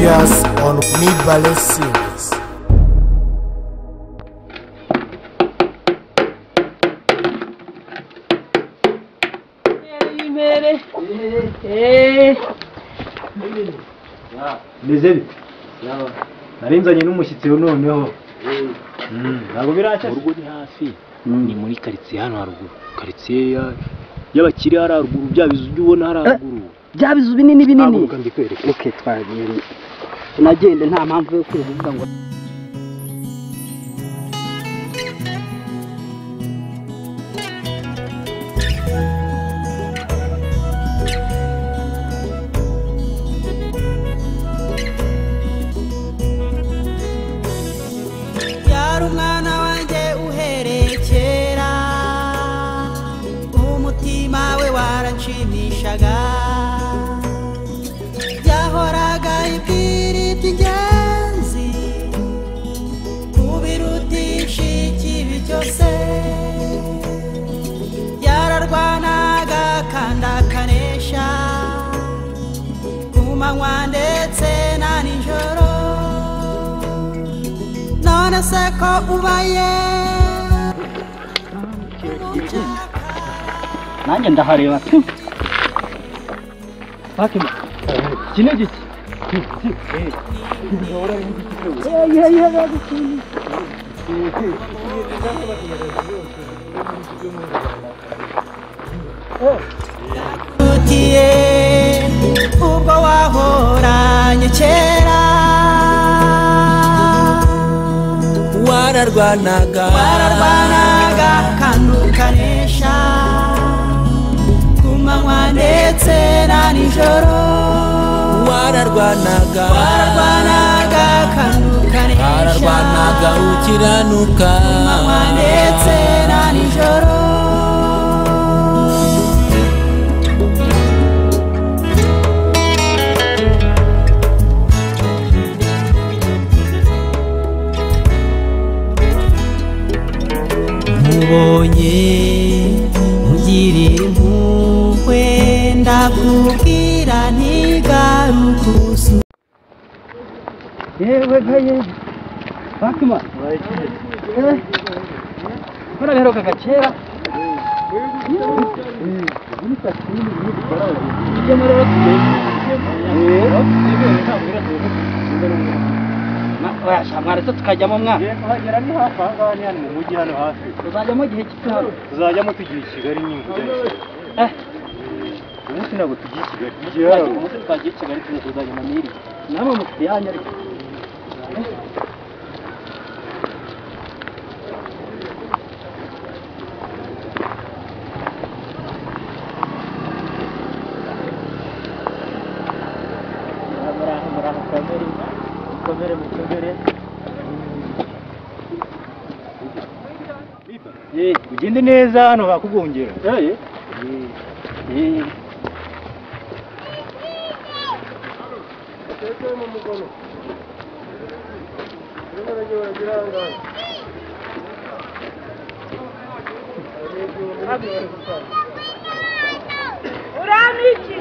Serious on Mibale Series. Meze bite? Narinzanye n'umushyitsi noneho. Ntabwo biracya. Urugo ni hafi. Ni muri quartier hano haruguru. Quartier y'abakiri hari haruguru, bya bizu ujya ubona hari haruguru. Bya bizu binini binini. Haguruka ndikwereke. Okay, twagiye. Tunagende nta mpamvu yo kwivuga ngo yahoraga ibwira iby'ingenzi kubirutisha ikibi cyose, yararwanaga kandi akanesha ku manywa ndetse na nijoro. None se ko ubaye nanjye ndahareba pe. Bakima kino giti utiye ubwo wahoranye kera, wararwanaga wararwanaga kandi ukanesha ku manywa ndetse na nijoro, wararwanaga wararwanaga kandi ukanesha, wararwanaga ukiranuka ku manywa ndetse na nijoro. Nkubonye ungirira impuhwe ndakubwira ntigarukusu. Yewe gaye Bakima ko nabiherukaga kera. Mwaretse tukajyamo mwa. Kuhagera ni hafi aha ngaha, ni hano mu mujyi hano hafi. Tuzajyamo igihe gito hano. Tuzajyamo tugiye i Kigali nyine kujya i Kigali. Umunsi ntabwo tugiye i Kigali. Tugiye hano. Umunsi twagiye i Kigali tuzajya mu miri. Namwe mufite yanyu ariko. Mukomere mukomere. Ugende neza hano bakugongera. Uramiki.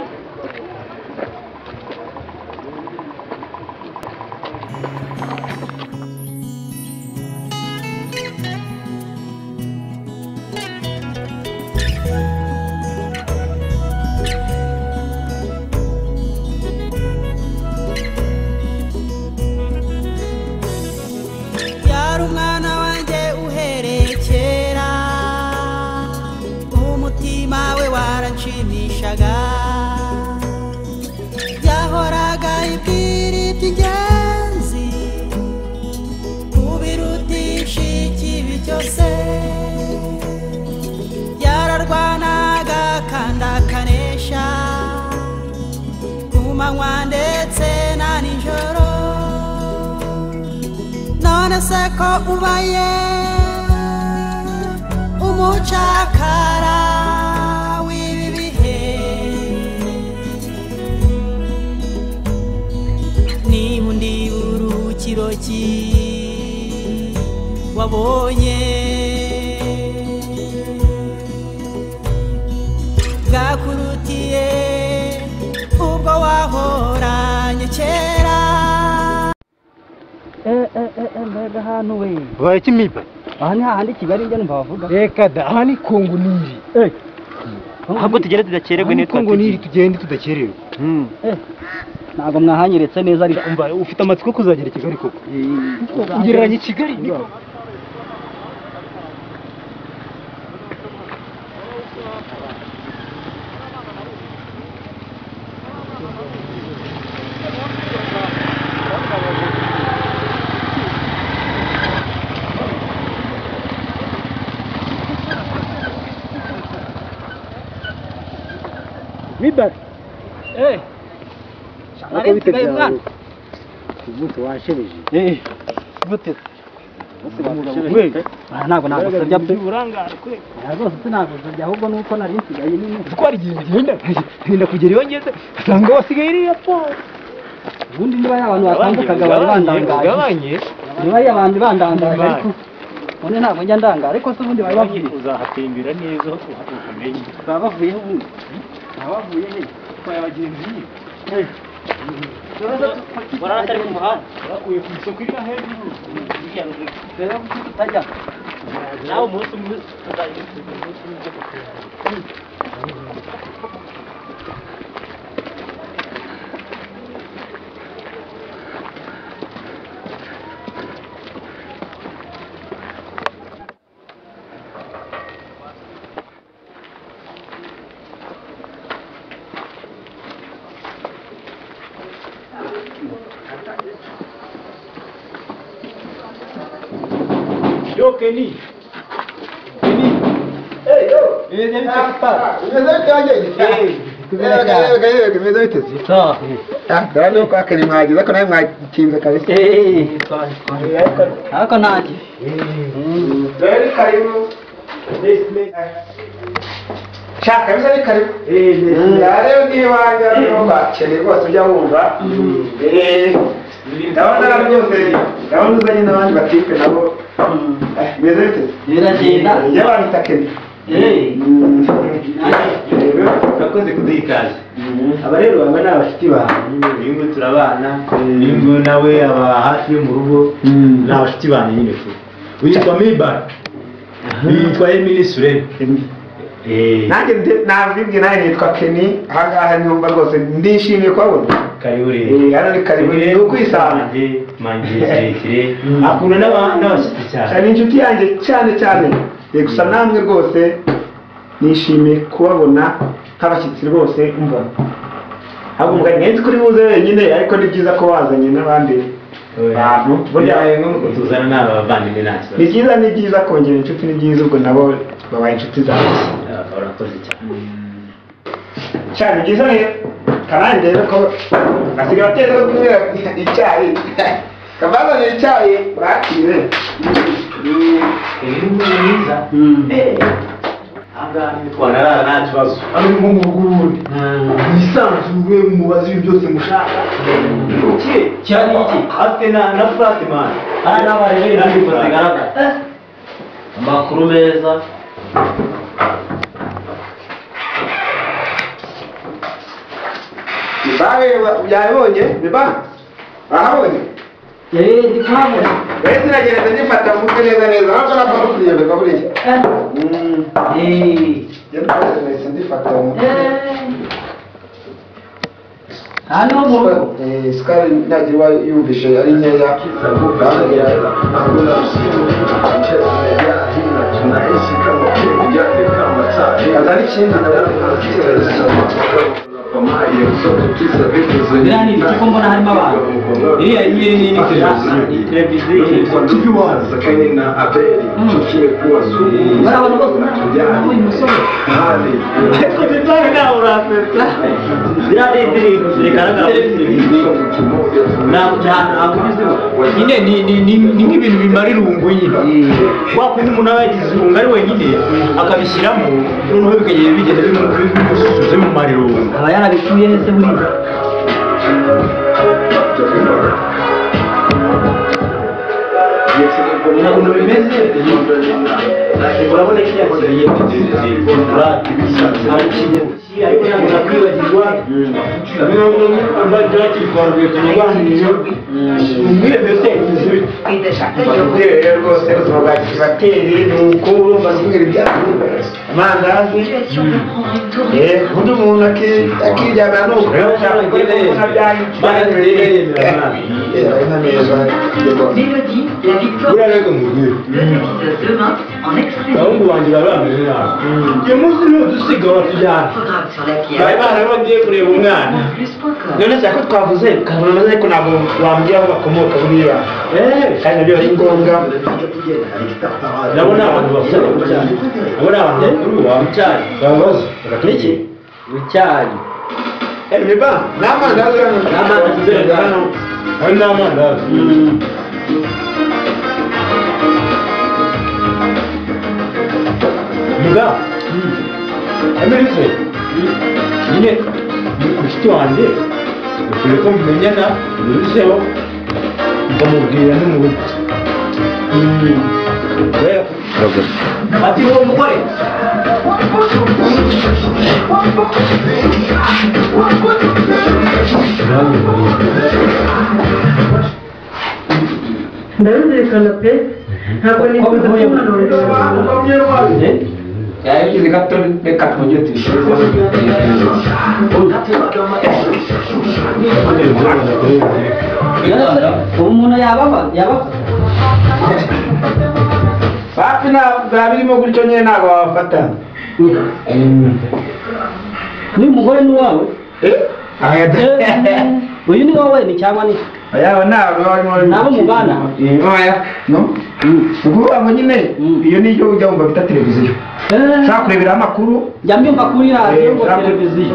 Yari umwana wanjye uhereye kera, umutima we waranshimishaga, yahoraga ibwira iby'ingenzi kubirutisha ikibi cyose, yararwanaga kandi akanesha ku manywa ndetse na nijoro. None se ko ubaye umucakara w'ibi bihe, niba undi urukiro ki wabonye bwakurutiye ubwo wahoranye kera. Mbega hano we. Ubaye kimiba. Aha ni hahandi Kigali njya numva bavuga. Reka da, aha ni Kongo Nili. Ahubwo tugende tudakererwe niyo Kongo Nili tugende tudakererwe. Ntabwo mwahanyeretse neza ariko umva ufite amatsiko kuzagera Kigali koko. Ugereranya Kigali niko. Mibar. Nari nsigaye mwana. Umunsi washebeje. Gute? Ntabwo nagusabye pe. Rwose sinagusabye ahubwo nuko nari nsigaye nyine. Twari igihe ngenda ngenda kugera iyo ngeze asanga wasigaye iriya po. Ubundi niba ari abantu batambukaga bari bandangaye. Niba ari abantu bandangaye ariko none ntabwo njya ndangara ariko se ubundi bari bavuye. Uzahatembera neza uhamenye. Baba bavuyeho ubundi. Bavuye he? Twaye abagenzi. Barara ku muhanda. Bakuye ku isoko iri hejuru. Rero kuki tutajya? Nawe umunsi umwe tuzajya. Yo, Kenny. Kenny. Hey, yo. Bimeze bite papa? Bimeze bite wanjye? Bimeze bite se? Sawa. Ah, ndabona ko akari mwageze ko nawe mwatinze kabisa. Ariko ntajye. Rero karibu. Shaka kabisa ni karibu. Rero niba wanjye bakene rwose ujya wumva. Ndabona rwose ndabona uzanye n'abandi batipe nabo. Bimeze bite? Biragenda. Njye banyita Kenny. Urakoze kuduha ikaze. Aba rero baba ni abashuti bawe. Uyu nguyu turabana, uyu nguyu nawe aba hafi yo mu rugo, ni abashuti banjye nyine tu. Witwa Mibar. Witwa Emily Surem. Nanjye nabibwiye nawe nitwa Kenny, aha ngaha nyumva rwose ndishimiye kuhabona. Karibu rero. Hano ni karibu ni ukwisanga. Manjye kirekire. Akunda n'abashyitsi cyane. Ni inshuti yanjye cyane cyane. Gusa namwe rwose nishimiye kubabona nk'abashyitsi rwose umva. Ahubwo mugani nzi kuri buze wenyine ariko ni byiza ko wazanye n'abandi bantu. Burya nk'uko tuzana n'abavandimwe nta kibazo. Ni byiza ni byiza kongera inshuti ni byiza ubwo nabo babaye inshuti zawe. Urakoze cyane. Cyane byiza rero. Kanange rero ko basigaye bateza no kunywera icyayi. Kabazanye icyayi bakire. Ibi ni mwiza. Ahangaha ntitwanarara nta kibazo. Hano ni nko mu rugo ubundi. Mwisanzure mubaze ibintu byose mushaka. Cyane iki? Afite na Fatima. Hano n'abarebe indirimbo zigaragara. Amakuru meza. Bibaye yabonye biba ahabonye. Ndi kuhabona. Wese nagereza ngifata mutwe neza neza ntabwo napfa no kuyiyoberwa buriya. Njye rwose nahise ndifata mu mutwe. Hano mu rugo. Isukari ntagira uba yumvishe ari nkeya. Azana ikindi Biriya ni ibiki ko mbona harimo abantu? Iriya ni televiziyo. Bariya bantu bose ni uyu musore. Ariko bibaye nawe urasetsa. Biriya ni indirimbo zigaragara muri televiziyo. Ntabwo ubiziho. Nyine ni nk'ibintu bimara irungu nyine. Wa kundi umuntu aba yagize irungu ari wenyine akabishyiramo noneho bikagenda bigenda bimusubiza bimumara irungu. Aba yarabikuye he se buriya? Ukuntu bimeze urabona kiriya kiriye ariko ntabwo nakwibagirwa rero rwose ubuzima bwa kibateri ni uko urumva kubwira ibyago amandazi undi umuntu akiryamira ni uko abahungu banjye baba bameze nabi uyu munsi ntudusiga batujyana bari bana bagiye kureba umwana none se ko twavuze ukabona amazina ariko ntabwo wambwira aho bakomoka buriya kandi nabyo ari ngombwa ndabona abantu bakuru ndabona abantu bakuru bamucyari babaza Niki? Bucyari. Miba ni amandazi hano Ni amandazi hano hari n'amandazi Miba Emerise nyine mushiki wanjye bikwiye ko mumenyana biruseho nkamubwira no mu rugo Ati uwo mugore Ndabizirikana pe ntabwo nifuza ko umwana wanjye yabigize gato reka twongere tubishyire Ubu umuntu yababa yaba hafi ntabwo birimo gutyo nyine ntabwo wabafata n'uyu mugore ni uwawe uyu ni wowe ni cyangwa ni yaba ntabwo barimo Nabo mubana? oya no ni ukuvuga ngo nyine iyo niyo ujya wumva bita televiziyo ushaka kureberaho amakuru njya mbyumva kuri radiyo ngo televiziyo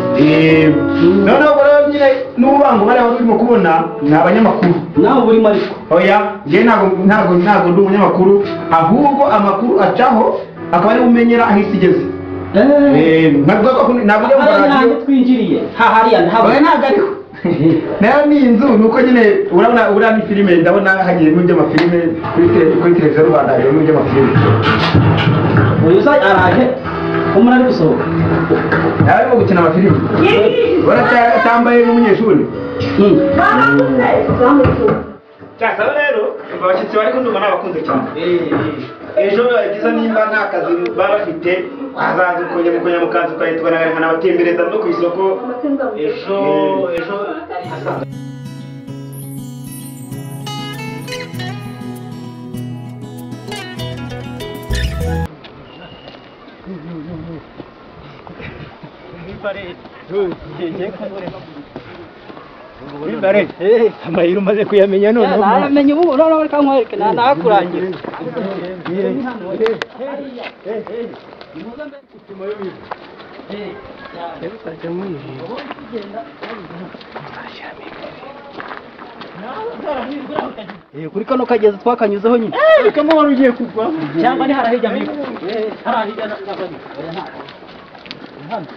noneho ubwo rero nyine n'ubu ngo bariya urimo kubona ni abanyamakuru nawe uba urimo ariko oya njyewe ntabwo ndi umunyamakuru ahubwo amakuru acaho akaba ariwe umenyera aho isi igeze ntabwo ntabwo ujya wumva hariya radiyo hantu twinjiriye hahariya ntabwo oya ntabwo ariho nayo ni inzu ni uko nyine urabona uriya ni filime ndabona hagiyemo iby'amafilime kuri televiziyo Rwanda hagiyemo iby'amafilime uyu uza araje umuntu ari gusohoka nawe arimo gukina amafilime ubona atambaye nk'umunyeshuri cyasaba rero abashyitsi bari kundumva nabakunze cyane ejo bibaye byiza nimba nta kazi baba bafite wazaza ukongera mukongera mukaza ukahita ukanabatembereza no ku isoko ejo ejo Amayira umaze kuyamenya noneho nayamenye ubu noneho reka nkwereke nahakurangira kuri kano kagezi twakanyuzeho nyine kamo wari ugiye kugwa cyangwa ni harahijya migo harahijya hano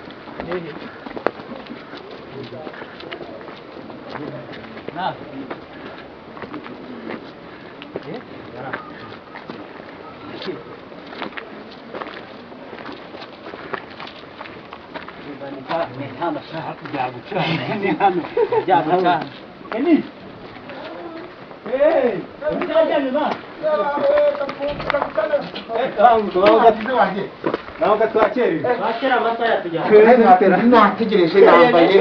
Nategereje nambaye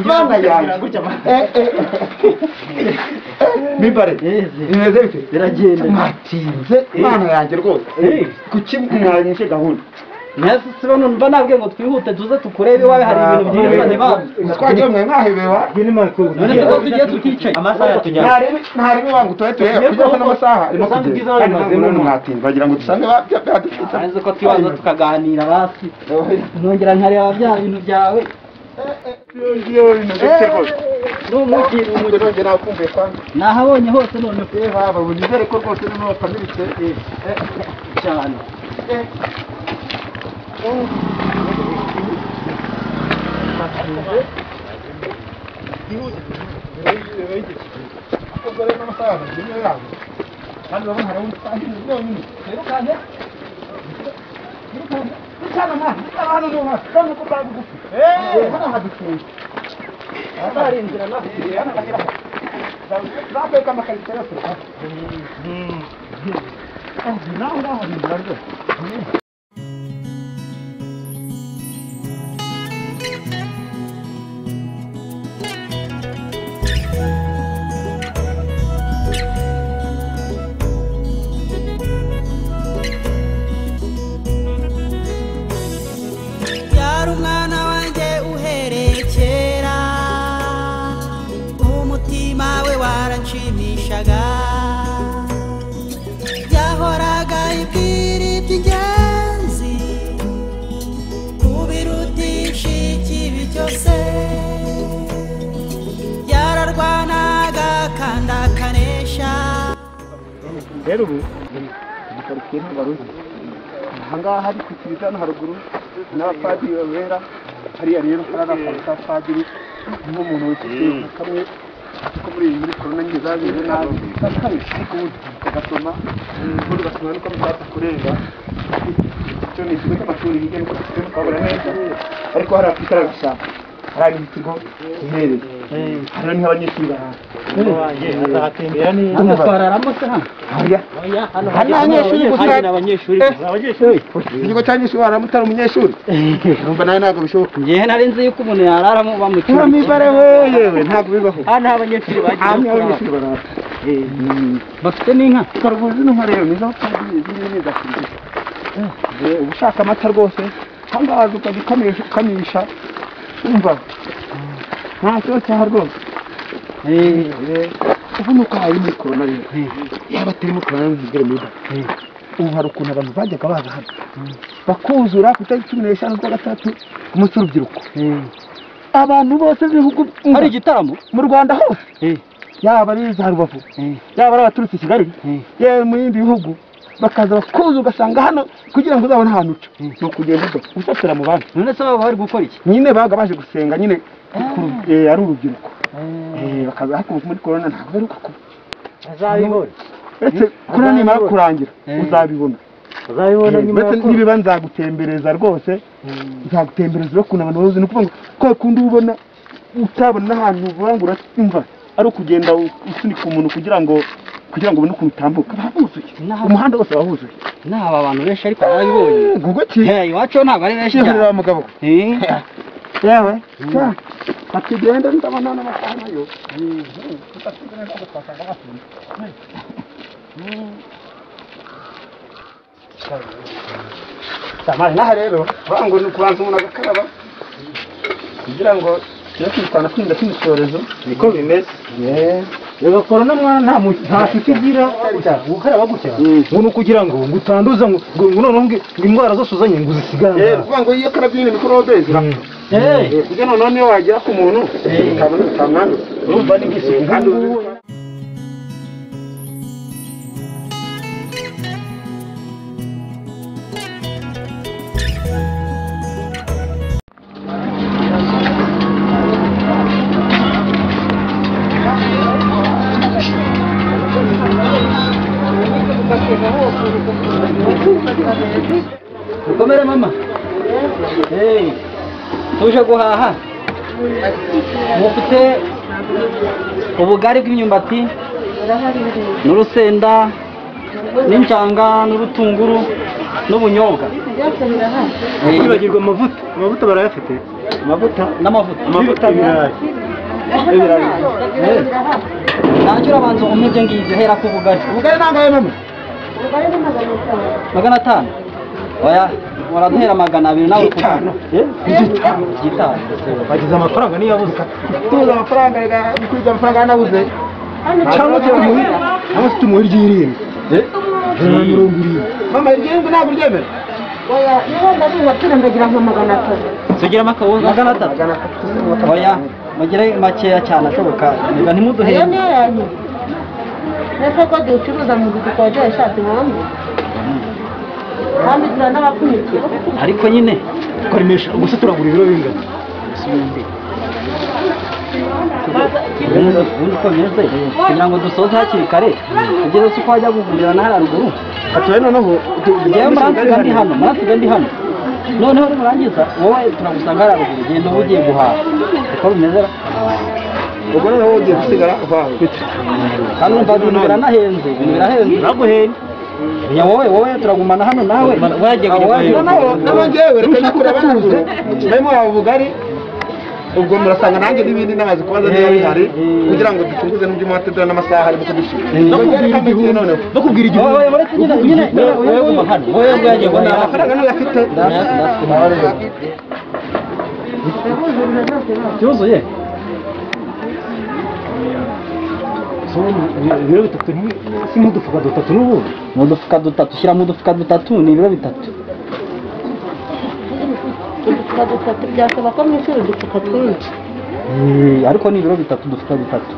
mana yanjye mibare bimeze bite biragenda mwatinze mana yanjye rwose kuki mwanyishe gahunda Mwese siba numva nabwiye ngo twihute tuze tukurebe iwawe hari ibintu byiza ntibazi twagiye mwe mwahebewa none se ko tugiye tuticaye amasaha yatujyana ntarebe wangu tuba tureba kugira ngo n'amasaha arimo kugenda kandi ntabwo mwatinze bagira ngo dusange badufite nzi ko tubanza tukaganira basi nongera nkareba bya bintu byawe n'umujyi nongera nakumbuye kwanza nahabonye hose none baba nizere ko rwose noneho wafamiritse cyane Kandi urabona hari ubusitani bwonyine. Wirukanke. Wirukanke. Cyane mwana, hano no hasi, kandi ko bagugufi. Hano hadutuye. Hari inzira naho, hano bagera. Bakweka amakarito yose. Naho ngaho hari inzira rwose. Yari umwana wanjye uhereye kera, umutima we waranshimishaga, yahoraga ibwira iby'ingenzi, kubirutisha ikibi cyose, yararwanaga kandi akanesha. Rero ubu iyi karitsiye ntabwo ari uzi. Aha ngaha hari ku kiliziya hano haruguru n'abapadiri babera, hariya rero hari akantu ka padiri nk'umuntu wifite nka kamwe ko muri iyi muri korona nyine zabize nabi ariko ubundi ugasoma ubundi ugasoma nuko amasaha kurenga. Icyo ni ikigo cy'amashuri hirya nuko dufite tukabona neza, ariko hariya twitara agashyamba, hariya ni ikigo giherereye, hariya niho abanyeshuri barara. Azahatembera neza. Hano twararamo se hano? Hariya Hano hari n'abanyeshuri gusa. Hari n'abanyeshuri gusa. Abanyeshuri. Ikigo cy'abanyeshuri bararamo utari umunyeshuri, urumva nawe ntabwo bishoboka. Njyewe nari nzi yuko umuntu yararamo bamucumbikira. Niba mibare we yewe ntabwo bibaho. Hano abanyeshuri bagiye Aha niho kurara. abanyeshuri barara. Bafite n'inka. Haruguru zino nka rero ni iz'abapadiri, izindi ni iza kiliziya. Uba ushaka amata rwose, aha ngaha ukajya ukamisha, ukamisha, umva nta kibazo cyaha rwose. Ubu ni uko hari muri korona rero, yaba atari muri korona ntibwire muri bake. Ubu hari ukuntu abantu bajyaga baza hano bakuzura ku itariki 15 z'ukwa gatatu ku munsi w'urubyiruko. Abantu bose b'ibihugu Hari igitaramo? mu Rwanda hose, yaba ari za Rubavu, yaba ari abaturutse i Kigali, yaba mu bindi bihugu, bakaza bakuzuza ugasanga hano kugira ngo uzabone ahantu uca ni ukugenda uza usasira mu bandi. None se baba bari gukora iki? Nyine baga baje gusenga nyine ari urubyiruko. Bakaza ariko muri korona ntabwo baheruka kuba. Azabibona. Uretse korona nimara kurangira uzabibona. Azabibona nyuma ya Uretse korona. nibiba nzagutembereza rwose, nzagutembereza urebe ukuntu abantu bahuze. Ni ukuvuga ngo kwa kundi uba ubona utabona n'ahantu uvuga ngo uratumva, ari ukugenda usunika umuntu kugira ngo ubone ukuntu utambuka. Bahuzuye. Umuhanda wose wahuzuye. Naba abantu benshi ariko narabibonye. Ngo ki? Iwacu ntabwo ari benshi cyane. Cyane mugabo. Yewe. Atugenda ndabona n'amasaha nayo. Tamari naha rero bango ni kubanza umuntu agakaraba kugira ngo tujye kwitana kwirinda kino cyorezo. Niko bimeze. Reba korona mwana nta nshuti igira gukaraba gutya ngo ni ukugira ngo utanduza ngo noneho ngo indwara zose uzanye ngo uzisigane. Kuvuga ngo iyo karabye nyine mikorobe zirapfa. Kugira noneho niyo wagera ku muntu utabona utamwanduza. Urumva ni nk'isuku. Kandi Mukomere mama. Tuje guhaha. Mufite ubugari bw'imyumbati n'urusenda n'injanga n'urutunguru n'ubunyobwa. Kwibagirwa amavuta. Amavuta barayafite. Amavuta n'amavuta. Amavuta ibirayi. Ntacyo urabanza umpe ibyo ngibyo, hera ku bugari. Ubugari nangahe mama? 500. Oya, muraduhera 200 nawe Gitanu. Gitanu. Bagize amafaranga niyo yabuze. Tuza amafaranga rega bikwiza amafaranga yanabuze. Cyangwa tumuhira. Cyangwa se tumuhira iryirindwi. 70. Mama iryirindwi ntabwo uryemera. Oya, niba ndabizi atura ndagira nka 300. Tugiramo akawunga 300. Oya, mugire makeya cyane ashoboka. Niba ntimuduhende. Ayo niyo yanyu. Ese ko ducuruza mu nzu dukodesha tubonye. Kandi turanabapfunyikira. Ariko nyine tukaremesha gusa turagura ibiro bingana. Ubundi uko bimeze kugira ngo dusoze hakiri kare ugeze se uko wajya kugurira na hariya ruguru. Atuye noneho ngewe muransiga ndi hano, muransiga ndi hano. Noneho nimurangiza wowe turagusanga hariya ruguru, genda uba ugiye guhaha. Uko bimeze ubwo noneho ugiye gusigara uhaha. Kandi urumva ibintu biranahenze, ibintu birahenze. Biraguhenda. Ya wowe wowe turagumana hano nawe. Wagiye kujya noneho ngewe reka nyakure abanaguru barimo baba ubugari. Ubwo murasanga nanjye n'ibindi namaze kubaza niba bihari kugira ngo ducunguze n'uby'umuhate dore n'amasaha arimo kudushyira. No kubwira igihugu. Wowe uretse nyine nyine wowe guma hano. Wowe yagiye guhaha. Amafaranga niyo afite. Byuzuye. Ibiro bitatu si nk'udufuka dutatu n'ubundi. Ni udufuka dutatu, shyiramo udufuka dutatu ni ibiro bitatu. Udufuka dutatu byasaba ko mwishyura udufuka twinshi. Ariko ni ibiro bitatu udufuka dutatu.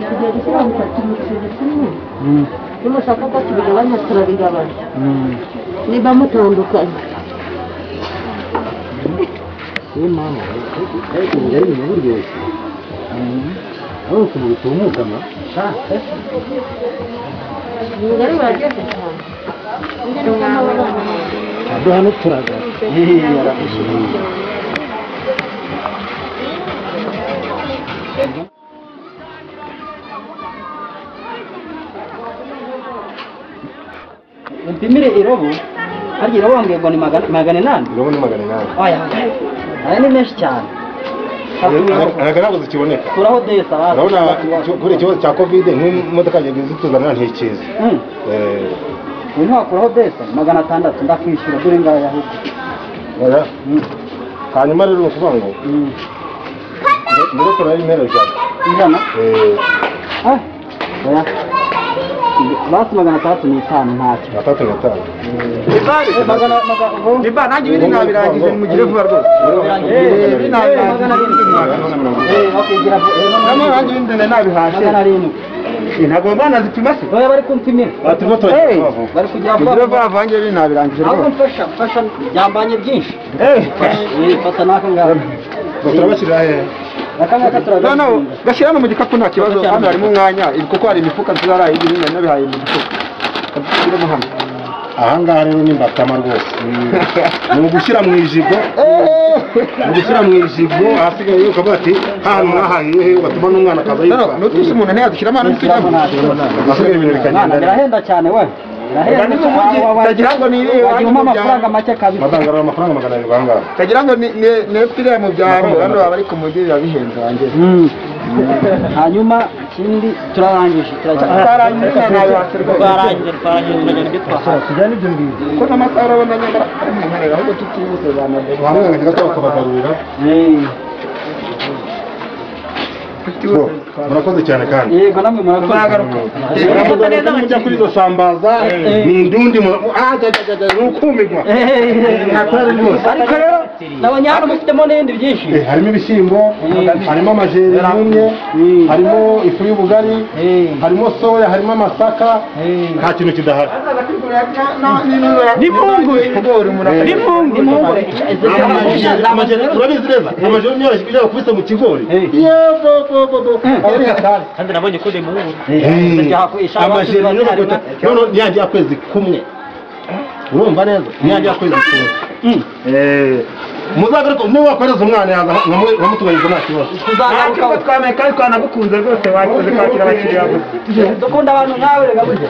Tugiye gushyira bitatu mu kintu kimwe. Nimushaka ko tubigabanya turabigabanya. Niba mutandukanye. Mama, ariko ubugari buba buryoshye. Aho ukuntu bitumuka ma. Ubugari buraryoshye cyane. Aduha n'uturaga. Umpimire irobo, harya irobo wambwiye ngo ni 800? Irobo ni 800. Oya, aya ni menshi cyane. Ntabwo zikiboneka. Kuraho desa. Urabona kuri ikibazo cya covid nk'imodoka zituzanira ntikiza. Ubu ntiwakuraho desa 600 ndakwishyura dore ngaya ahubwo. Oya. Hanyuma rero ni ukuvuga ngo mbere turari impera ijana. Ijana? Oya. Basi 605 ntacyo. 605. Niba nanjye ibindi nabirangije mugire vuba rwose. Nanjye ibindi nabihashye. Ntabwo banazipima se? Oya bari kumpimira. Bari kugira vuba. Mugire vuba vange ibindi nabirangije rwose. Ahubwo mfasha mfasha byambanye byinshi. Fata n'ako ngako. Turabashyirira hehe? No no, gashyira no mu gikapu nta kibazo, hano harimo umwanya kuko hari imifuka tuzaraye ibindi nabihaye mu gifuka. Gashyiremo hano. Aha ngaha rero ni mbatama rwose. Ni ugushyira mu ijigo. Ni ugushyira mu ijigo ahasigaye ukavuga ati hano mwahahiye he ugatuma n'umwana akaza yitwa. N'utwise umuntu ntiyadushyiramo hano ntitujyamo. Ahasigaye ibintu bikagenda. Birahenda cyane we. Tagira ngo ni wagiramo amafaranga make kabisa. Madangarara amafaranga 700 aha ngaha. Tagira ngo ni nepfiriya mu byaro hano baba bari ku mujyi biba bihenze wanjye. Hanyuma ikindi turarangije turarangije twarangije turagenda ibyo twahaye. Tujyane ibyo ngibyo. Ko n'amasaha urabona nyamara ari mu nkarere ahubwo tutihuse banagura. Hamwe gato bakabagarurira. Murakoze cyane kandi. Yego namwe murakoze. Murakoze neza mujya kuri izo sambaza ni indundi nukumirwa. Ariko rero nabonye hano mufitemo n'ibindi byinshi. Harimo ibishyimbo, harimo amajeri yumye, harimo ifu y'ubugari, harimo soya, harimo amasaka, nta kintu kidahari. N'impungure. N'impungure. Amajeri urabizi neza, amajeri niyo yakubise mu kigori. Kandi nabonye ko ndi muhuru. Amajeri niyo bakubita. None niyanjye yakwezi kumwe. Urumva neza? Niyanjye yakwezi kumwe. Muzagaruka niba wakohereza umwana yaza nkamutunganyiriza nta kibazo. Tuzagaruka twameye kandi twanagukunze rwose wakoze kwakira abakiriya gusa. Dukunda abantu nkawe rega burya.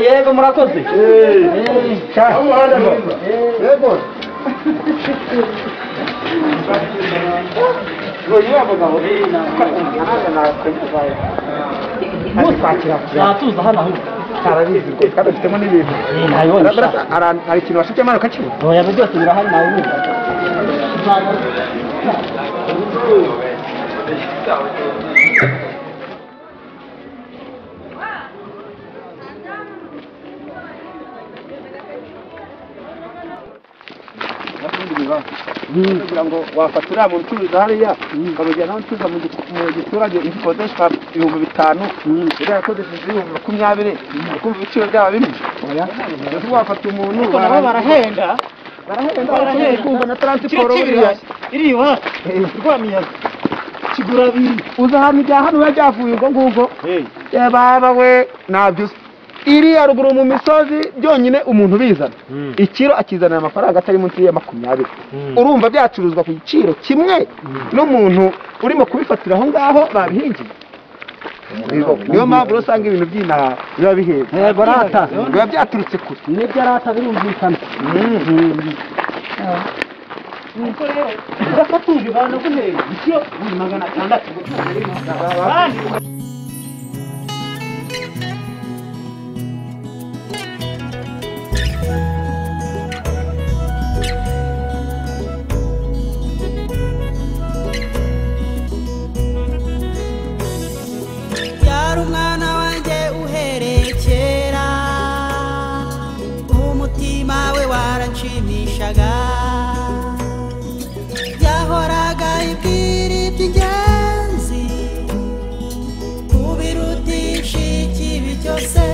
Yego murakoze. Yego. Natuza hano ahubwo. Arabizi rwose kandi afitemo n'ibintu. Hari ikintu washibyemo hano ukakibura? Oya byose birahari nawe ubizi. Kugira ngo wafata uriya muntu ucuruza hariya ukamujyana aho ucuruza mu giturage inzu ikodeshwa 5000 uriya yakodesheje 20,000 ukumva ibiciro byaba bimwe. Mbese wafata umuntu nabo barahenda barahenda kumva na transport buriya iri iwacu rwamiyaga Bigura abiri. Uza ahantu bya hano biba byavuye ubwo ngubwo. Baba we nabyo iriya ruguru mu misozi byonyine umuntu ubizana ikiro akizanira amafaranga atari munsi ya 20. Urumva byacuruzwa ku giciro kimwe n'umuntu urimo kubifatira aho ngaho babihingiye. Niyo mpamvu usanga ibintu by'inaha biba bihenze. Yego rata. Biba byaturutse kure. Nibyo rata birumvikana. Nuko rero ugafatuje banaguhera ikiro 600. Yari umwana wanjye uhereye kera, umutima we waranshimishaga, yahoraga ibwira iby'ingenzi kubirutisha ikibi cyose.